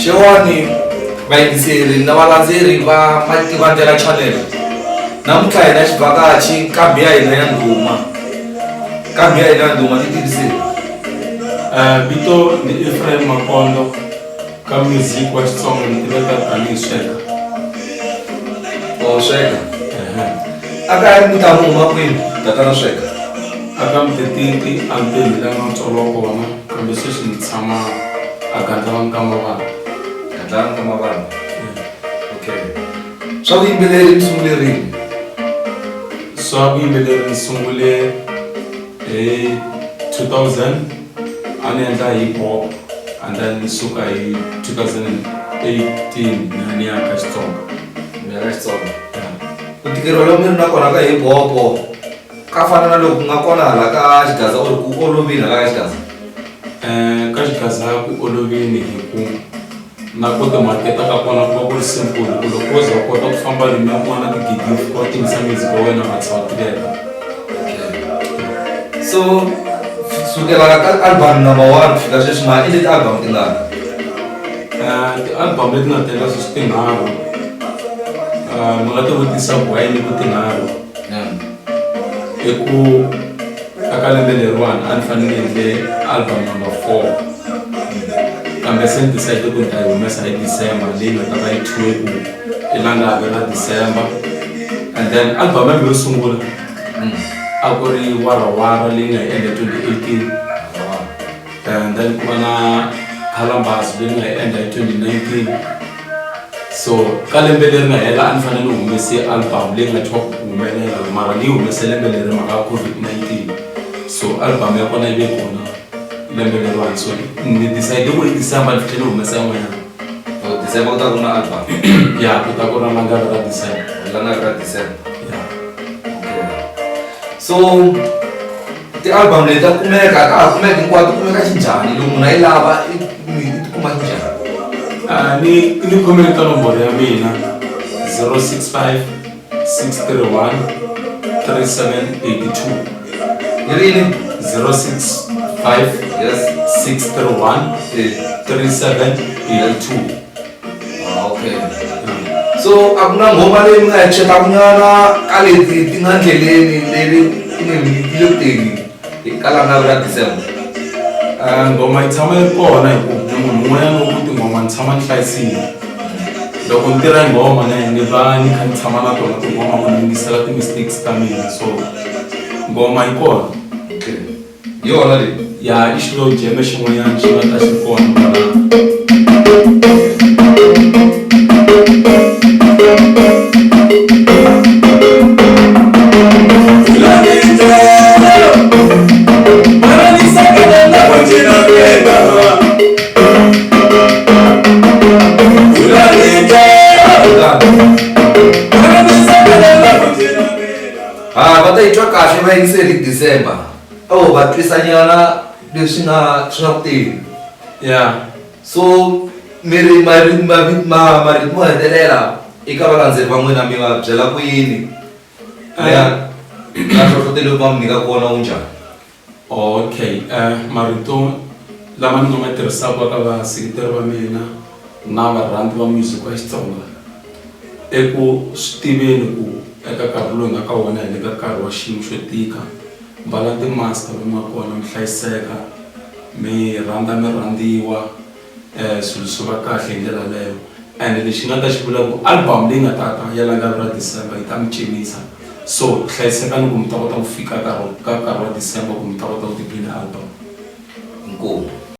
Xewani vayingiseri na valandzeri va Mativandlela Channel. Namuntlha hi na xivhakachi nkambi ya hina ya ndhuma. Nkambi ya hina ya ndhuma ni tiviseni. Vito ni Ephraim Makondo ka music wa Xitsonga ni tiveka tanihi Sweka. Oh Sweka. A kaya mi ta huma kwini tatana Sweka? A ka Mutititi a Mpeni la nga tswariwa kona kambe sweswi ni tshama a Gandlana ka Mavandla. Gandlana ka Mavandla. Okay. Swa vuyimbeleri mi sungule rini? Swa vuyimbeleri ni sungule hi 2000 a ni endla hip hop and then ni suka hi 2018 ni ya ni ya ka Xitsonga. Mi ya ka Xitsonga. Ku tikeriwa loku mi ri na kona ka hip hop ka fana na loku nga kona hala ka Xigaza or ku olovile hala ka Xigaza? Ka Xigaza ku olovile hi ku na ku timaketa ka kona ku va ku ri simple ku loko wo za u kota ku famba lomuya ku nga na tigigi u fika u tivisa music wa wena va tshama tiveka. So sukela ka album number one ku fika sweswi ma endle ti-album tingani? Ti-album leti nga teka sweswi tinharhu. Mi nga ti vutisa ku why ni ku tinharhu. I ku eka lembe leriwani a ni fanele ni endle album number 4 kambe se ni decide ku ni ta yi humesa hi December leyi nga ta va yi thyiwe ku i langavi ra December and then album ya mina yo sungula a ku ri warawara leyi nga yi endla 2018 and then ku va na Columbus leyi nga yi endla hi 2019 so ka lembe leri nga hela a ni fanele ni humese album leyi nga thyiwa ku humelela mara ni yi humese lembe leri mhaka ya COVID-19 so album ya kona yi ve kona lembe leriwani so ni decide ku hi December ni tlhela ni humesa yin'wanyana. Oh, December ku ta ku na album. Ya ku ta ku ri na langavi ra December. Langavi ra December. Ya. Okay. So ti-album leti ta kumeka ta ha kumeka hinkwato kumeka xinjhani loko munhu a yi lava i ti kuma xinjhani? Ni ni khomeni ka nomboro ya mina 065 631 3782. Yi ri yini? 065 Yes. 631 3782. Ah, okay. So a ku na nghoma leyi mi nga yi chekaku nyana ka leti ti nga ndleleni leri ti nge mi ti le ku teni hi ka langavi ra December. Nghoma yi tshama yi ri kona hi ku ni munhu un'wanyana wa ku tinghoma ni tshama ni hlayisile. Loko ni tirha hi nghoma ne ni va ni kha ni tshama na tona tinghoma ku ni yingisela ti-mistakes ta mina so nghoma yi kona. Okay. Hi yona leyi. Ya i xilo jeme xin'wanyana xi nga ta xi kona kwala. Ha va ta yi twa kahle va yingiseli December. Oh va twisa nyana leswi nga swi nga ku teni. Ya. So mi ri marito mo hetelela eka valandzeri va n'wina mi va byela ku yini? Ya. Na nhlohlotelo lowu va mi nyikaka wona wu njhani? Okay marito lama ni nga ma tirhisaka ka vaseketeri va mina na varhandzi va music wa Xitsonga i ku swi tiveni ku eka nkarhi lowu hi nga ka wona hi le ka nkarhi wa xiyimo xo tika mbala ti-mask lomu nga kona mi hlayiseka mi rhandza mi rhandziwa swilo swi va kahle hi ndlela yaleyo and lexi nga ta xi vula ku album leyi nga ta ta ya langavi ra December yi ta mi cinisa so hlayisekani ku mi ta kota ku fika nkarhi ka nkarhi wa December ku mi ta kota ku tiphina album. Inkomu.